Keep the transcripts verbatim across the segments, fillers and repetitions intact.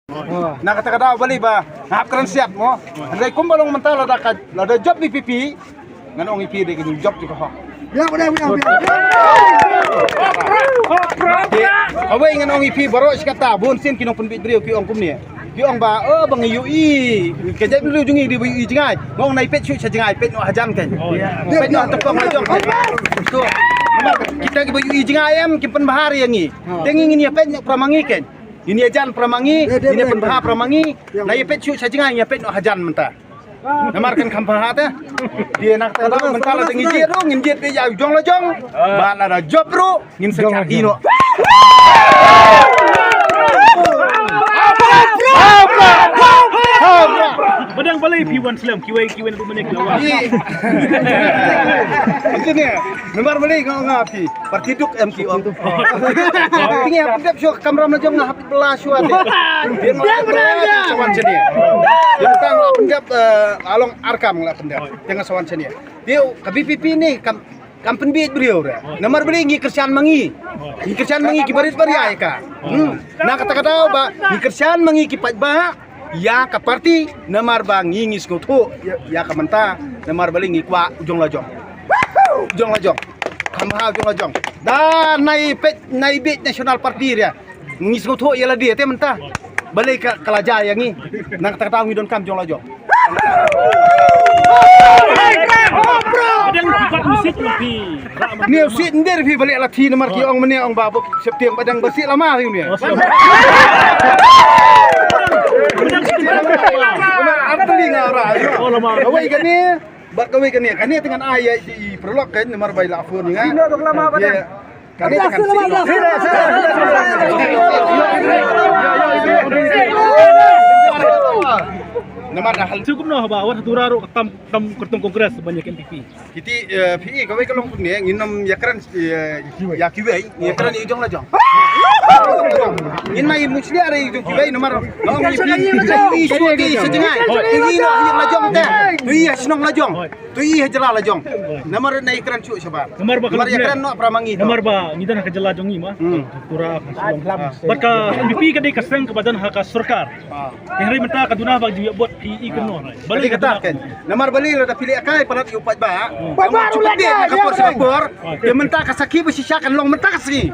Na kata ka daw balei ba nga hap kren siat mo. Hynrei kumba long mynta lada ka, lada jop VPP, ngan ong ïa phi dei ka jingjop jong ka hok. Kawei ngan ong ïa phi baroh shi katta, bun sien ki nongpynbiej briew ki ong kumne. Ki ong ba, oh, ba ngi ïohi ka jaitbynriew jong ngi dei ba ïohi jngai. Nga ong nai peit shuh sha jngai, peit noh hajan kan. Peit noh ha tympong lajong kan. To, namar kita kiba ïohi jngai em, kim pynbha ïa ngi. Te ngi ngin ïa peit noh para ma ngi kan. Ngin ïa jan para ma ngi, ngin ïa pynbha para ma ngi. Nai ïa peit shuh sha jngai, ïa peit noh hajan mynta. Namar kan kham pynbha te. Te na kata ka daw mynta lada ngi jied ruh, ngin jied beit ïa u jong la jong. Bad lada jop ruh, ngin sa jah ïa noh. Ba dang balei phi wan slem, kiwei kiwei na kumne ki wan. Ïa. Ïa ne, namar balei nga ong ïa phi. Parti duk em ki ong. Te ngi hap pyndep shuwa ka kamram la jong, nga hap pynbha shuwa te. Te nga sa wan shane. Te nga la pyndep, eh, along Arkam nga la pyndep. Te nga sa wan shane. Te ka VPP ne kam, kam pynbiej briew re. Namar balei ngi kyrshan ma ngi. Ngi kyrshan ma ngi ki barit baria ïa ka. Hmm. Na kata ka daw ba ngi kyrshan ma ngi ki paidbah ïa ka parti, namar ba ngi ngi sngewthuh ïa, ïa ka mynta, namar balei ngi kwah u jong la jong. U jong la jong. Kham bha u jong la jong. Da nai peit, nai biej National Party ria. Ngi sngewthuh ïa lade te mynta. Balei ka, ka la jia ïa ngi. Na kata ka daw ngi donkam jong la jong. Ba dang ki bat u sit ma phi. Ni u sit nder phi balei la thi namar ki ong mane ong ba bok septiang ba dang ba sit lama phi ni. Ba dang sit lama. Ba dang sit lama. Ar tali nga ra. Oh, lama. Kawei kane, bad kawei kane. Kane te ngan ai ïa i paralok kan namar ba i la phone nga. Sino dok lama ba dang. Kane te ngan sit. Namar da hal. Shu kumno haba wat ha Tura ruh ka tam, tam kyrtong Congress ban ïa ka NPP. Kiti, eh, phi i kawei ka long kumne, ngin ym ïakren, eh, ïa kiwei, ngin ïakren ïa i jong la jong. Ngin ma i mushlia ïa i jong kiwei namar nga ong ïa phi, i shu ki sha jngai. Tu i noh ïa la jong te. Tu i ha shnong la jong. Tu i ha jylla la jong. Namar nai kren shuh shabar. Namar ba namar ïakren noh para ma ngi. Namar ba ngi don ha ka jylla jong ngi ma. Hmm. Tura ka shnong. Bad ka NPP ka dei ka seng kaba don ha ka sorkar. Ah. Te hynrei mynta ka duna ba ju ïa bot phi i kumno hynrei. Balei kata kan. Namar balei lada phi leh kai palat ïa u paidbah. Paidbah ruh leh kai ka por sha ka por. Te mynta ka sakhi ba shisha kan long mynta ka sngi.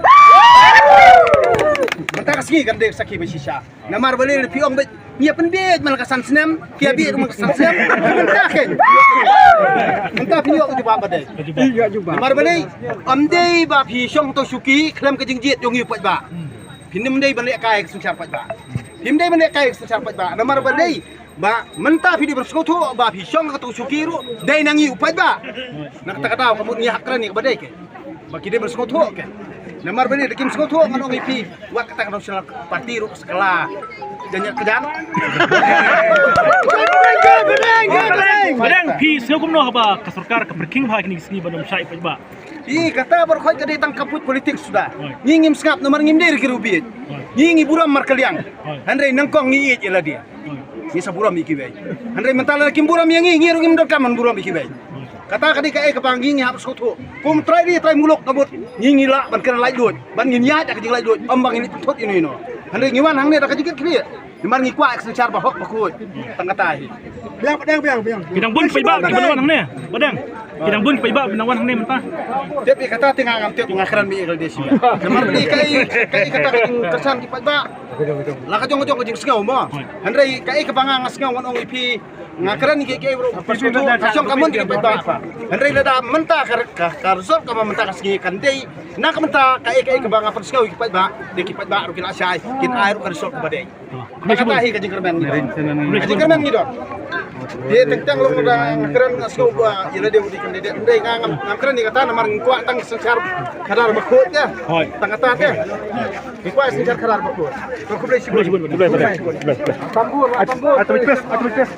Mynta ka sngi kan dei sakhi ba shisha. Namar balei lada phi ong beit ngi ïa pynbiej man la ka san snem, ki ïa biej ruh man la ka san snem. Mynta kan. Mynta phi ïoh ka jubab ba dei. Namar balei ym dei ba phi shong to shuki khlem ka jingjied jong ngi u paidbah. Phim dei ban leh kai ka synshar paidbah. Phim dei ban leh kai ka synshar paidbah. Namar ba dei ba mynta phi dei ban sngewthuh ba phi shong ka tu shuki ruh dei na ngi u paidbah. Na kata ka daw ka mut ngi hap kren ïa kaba dei ke. Ba ki dei ban sngewthuh ke. Namar ba dei da kim sngewthuh ngan ong ïa phi wat kata ka National Party ruh ka skla. Jangan kejar. Ba dang phi sngew kumno haba ka sorkar ka pyrkhing bha kine ki sngi ban ym shai paidbah. Ih, kata baroh khoit ka dei tang ka put politik suda. Hoi. Ngi ngim sngap namar ngim dei ruh ki ruh bieit. Hoi. Ngi ngi burom markylliang. Hoi. Hynrei nyngkong ngi ïeit ïa lade. Hoi. Ngi sa burom ïa kiwei. Hynrei mynta lada kim burom ïa ngi, ngi ruh ngim donkam ban burom ïa kiwei. Hoi. Kata ka dei kaei kaba ngi ngi hap sngewthuh. Kum trai ri trai muluk ka mut ngi ngi lah ban kren laitluid. Ban ngin ïaid da ka jinglaitluid. Ym ba ngin leit pynthut ïano ïano. Hynrei ngi wan hangne da ka jingkitkhlieh. Namar ngi kwah ka synshar ba hok ba khuid. Tang kata hi. Biang, biang, biang, biang. Ki dang bun paidbah ki ban wan hangne. Ba dang. Ki dang bun paidbah ki dang wan hangne mynta. Tip ïa kata te nga ngam tip nga kren beit ïa ka dei shi. Namar beit kaei, kaei kata ka jingkyrshan ki paidbah. La ka jong ka jong ka jingsngew mo. Hynrei kaei kaba nga nga sngew ngan ong ïa phi. Nga kren ïa kiei kiei baroh. Ka shong ka mon ki paidbah. Hynrei lada mynta ka, ka, ka result kaba mynta ka sngi kan dei. Na ka mynta kaei kaei kaba nga pynsngew ïa ki paidbah. Dei ki paidbah ruh ki la shai. Kin ai ruh ka result kaba dei. Kata hi ka jingkyrmen ngi don. Ka jingkyrmen ngi don. Te teng teng long da nga kren nga sngew ba ïa lade u dei candidate. Ym dei nga ngam, ngam kren ïa kata namar ngi kwah tang synshar khadar ba khuid te. Hoi. Tang kata te. Ngi kwah synshar khadar ba khuid. Khublei shibun. Khublei shibun. Khublei shibun. Tambur, tambur. Atomic press, atomic press.